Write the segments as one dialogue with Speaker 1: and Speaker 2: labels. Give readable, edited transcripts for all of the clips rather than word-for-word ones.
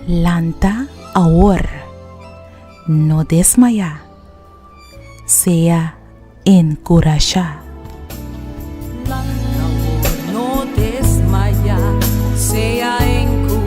Speaker 1: Lanta awor, no desmayá, sea enkurashá.
Speaker 2: Lanta awor, no desmayá, sea enkurashá.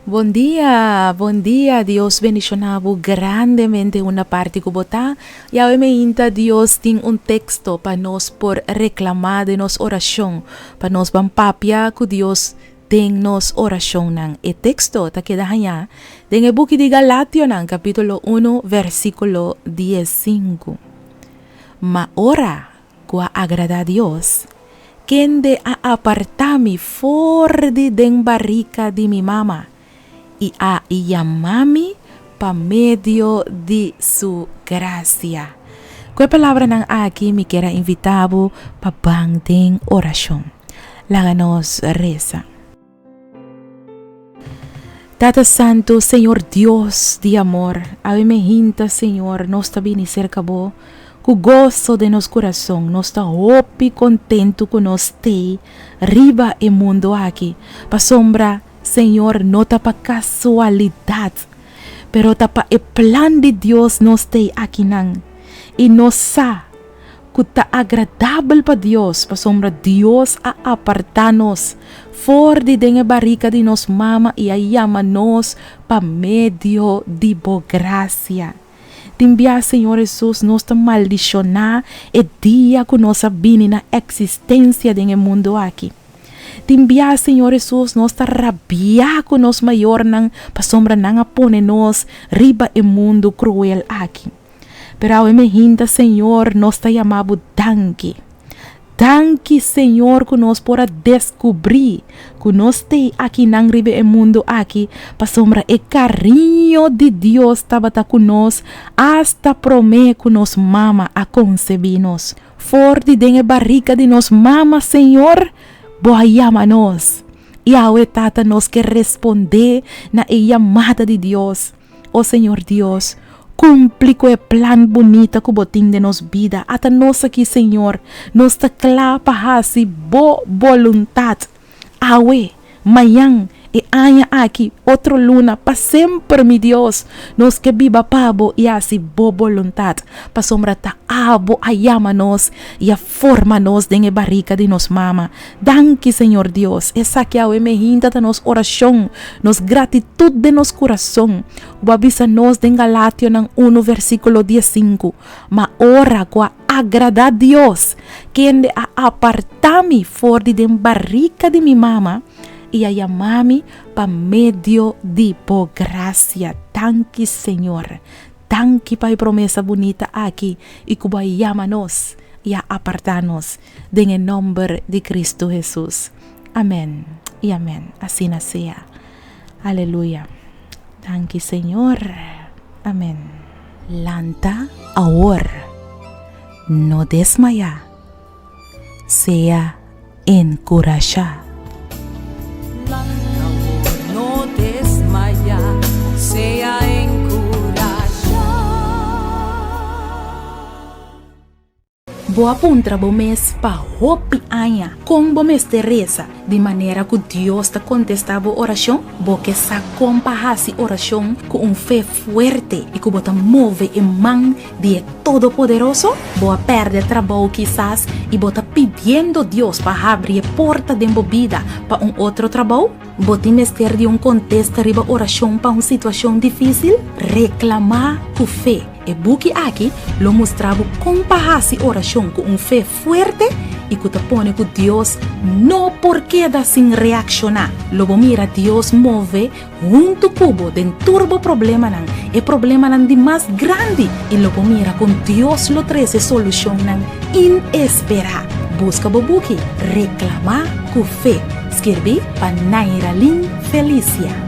Speaker 1: Bon dia, bon dia, Dios bendiciona bo grandemente unda parti cu bo ta. Yahweh meinta Dios tin un texto pa nos por reclama den nos oracion, pa nos ban papia cu Dios den nos oracionnan. E texto ta keda haña den e buki di Galationan capitulo uno versiculo diesinku. Ma ora ku a agradá Dios, kende a apartá mi for di den barika di mi mama i a yama mi pa medio di su grasia. Ku e palabranan aki mi kier a invitá bo pa ban den orashon. Laga nos resa. Tata Santu, Señor Dios di amor, awe me hinta, Señor, nos ta bini serka Bo ku goso den nos kurason. Nos ta hopi kontentu ku nos t'ei riba e mundu aki, pasobra, Señor, no ta pa kasualidat, pero ta pa e plan di Dios nos t'ei akinan. I nos sa ku ta agradabel pa Dios, pasobra Dios a apartá nos for di den e barika di nos mama i a yama nos pa medio di bo grasia. Tin bia, Señor Hesus, nos ta maldishoná e dia ku nos a bini na eksistensia den e mundu aki. Tin bia, Señor Hesus, nos ta rabiá ku nos mayornan pasobra nan a pone nos riba e mundu kruel aki. Pero awe me hinta Señor nos ta yama bo danki. Danki Señor ku nos por a deskubrí ku nos t'ei akinan riba e mundu aki pasobra e kariño di Dios tabata ku nos asta promé ku nos mama a konsebí nos. For di den e barika di nos mama Señor bo a yama nos. I awe Tata nos ke respondé na e yamada di Dios. O Señor Dios, cumpli cu e plan bunita cu Bo tin den nos bida. Ata nos aki, Señor, nos ta cla pa haci Bo boluntad. Awe, mañan, e aña aki, otro luna, pa semper, mi Dios, nos ke biba pa Bo i haci Bo boluntad, pasobra ta Abo a yama nos i a forma nos den e barrica di nos mama. Danki Señor Dios, esaki awe mehinta ta nos orashon, nos gratitut den nos kurason. Bo a bisa nos den Galationan unu versíkulo diesinku, Ma ora ku a agradá Dios, kende a apartá mi for di den barika di mi mama i a yama mi pa medio di bo grasia. Danki Señor. Danki pa e promesa bunita aki i ku bo a yama nos i a apartá nos. Den e nomber di Cristo Jesus. Amen y amen. Asina sea. Aleluya. Danki Señor. Amen. Lanta awor. No desmaya. Sea enkurashá.
Speaker 2: Lanta awor, no desmaya. Sea enkurashá.
Speaker 1: Bo a puntra bo mes pa hopi aña kon bo mester resa di manera ku Dios ta kontestá bo orashon? Bo ke sa kon pa hasi orashon ku un fe fuerte i ku bo ta move e man di e Todopoderoso? Bo a pèrdè trabou kisas i bo ta pidiendo Dios pa habri e porta den bo bida pa un otro trabou? Bo tin mester di un kontesta riba orashon pa un situashon difísil? Reklamá ku fe! E buki aki lo mustra bo kon pa hasi orashon ku un fe fuerte i ku ta pone ku Dios no por keda sin reakshoná. Lo bo mira Dios move huntu ku bo den tur bo problemanan, e problemanan di mas grandi, i lo bo mira kon Dios lo trese solushonnan inesperá. Buska bo buki Reklamá ku Fe, skirbí pa Nairalyn Felicia.